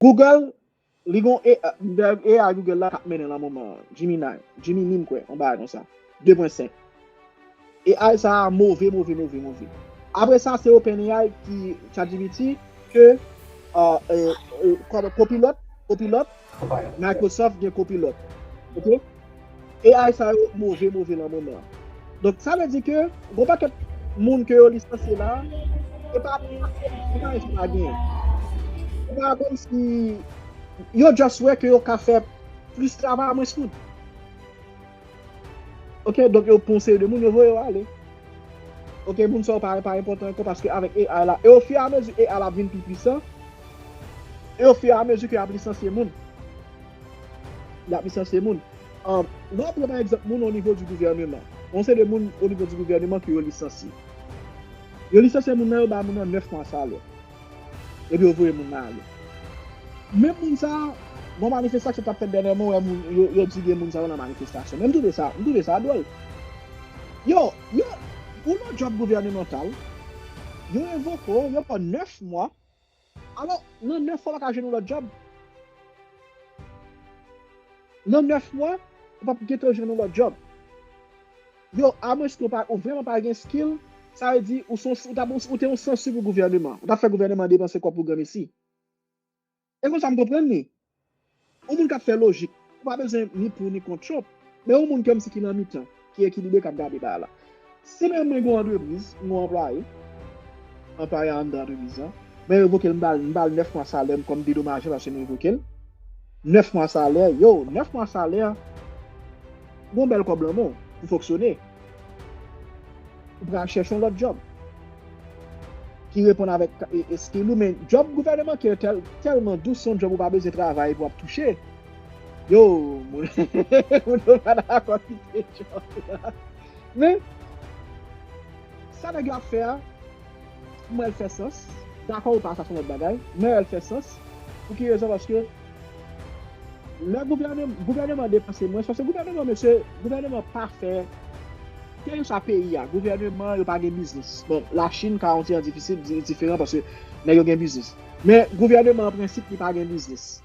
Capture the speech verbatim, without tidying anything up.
Google, li gon A I, Google la k ap mennen nan moman an. Gemini, Gemini m kwè, yon bagay konsa. De pwen senk. A I sa a move, move, move, move. Apre sa, se OpenAI ki ChatGPT, ke uh, uh, uh, Copilot, Copilot, Microsoft gen Copilot. Ok? A I sa yo move, move nan moman an. Donk, sa vle di ke gon pakèt moun ke yo lisansye la, e pa, e pa, e pa gen. E pa kòmsi yo just wè ke yo ka fè plis travay a mwens moun. Ok, donk yo pran yon seri de moun, yo voye yo ale. Ok, moun sa yo pa, pa enpòtan ankò paske avèk A I la, e ofiyamezi A I la ap vin pi pwisan, e ofiyamezi ke y ap lisansye moun, y ap lisansye moun. Um, lè w pran pa egzanp moun o nivo di gouvèneman, yon seri de moun o nivo di gouvèneman ke yo lisansye. Yo lisansye moun nan, yo ba moun nan nèf mwa salè. Epi yo voye moun nan ale. Menm moun sa a, gon manifestasyon t ap fèt dènyèman, wè moun, yo, yo di gen moun sa yo nan manifestasyon. Men m twouve sa, m twouve sa dwòl. Yo, yo, ou nan djòb gouvènemantal, yo revoke w, yo pran nèf mwa. Alò, nan nèf mwa, ou pa ka jwenn yon lòt djòb. Nan nèf mwa, ou p ap gentan jwenn yon lòt djòb. Yo, amwenske ou pa, ou vrèman pa gen skill, sa vle di ou, se yon, ou, t ap, ou te yon sansi pou gouvèneman. Ou t ap fè gouvèneman depanse kòb pou granmesi. E konsa m konprann li. Yon moun k ap fè lojik, ou pa bezwen ni pou ni kont Trump. Men yon moun kòmsi ki nan mitan, ki ekilibre, k ap gade bagay la. Si menm mwen gen yon antrepriz, m gen yon anplwaye, anplwaye a anndan antrepriz la, men revoke l, m ba l, m ba l nèf mwa salè m kòm dedomaje paske m revoke l. Nèf mwa salè, yo, nèf mwa salè, gon bèl kòb lan men w pou fonksyone. Ou pral chèche yon lòt djòb ki reponn avèk e, e skill ou, men djòb gouvèneman ki tèl, tèlman dous, se yon djòb ou pa bezwen travay pou w ap touche. Yo, moun, moun yo pa dakò kite djòb la. Men, sa nèg yo ap fè a, m wè l fè sans. Dakò ou pa, sa se yon lòt bagay. M wè l fè sans. Pou ki rezon? Paske lè gouvèneman, gouvèneman depanse mwens, paske gouvèneman, mesye, gouvèneman pa fè, kèlkeswa peyi a, gouvèneman yo pa gen biznis. Bon, Lachin ka yon ti jan difisil, di, diferan paske nèg yo gen biznis. Men gouvèneman an prensip li pa gen biznis.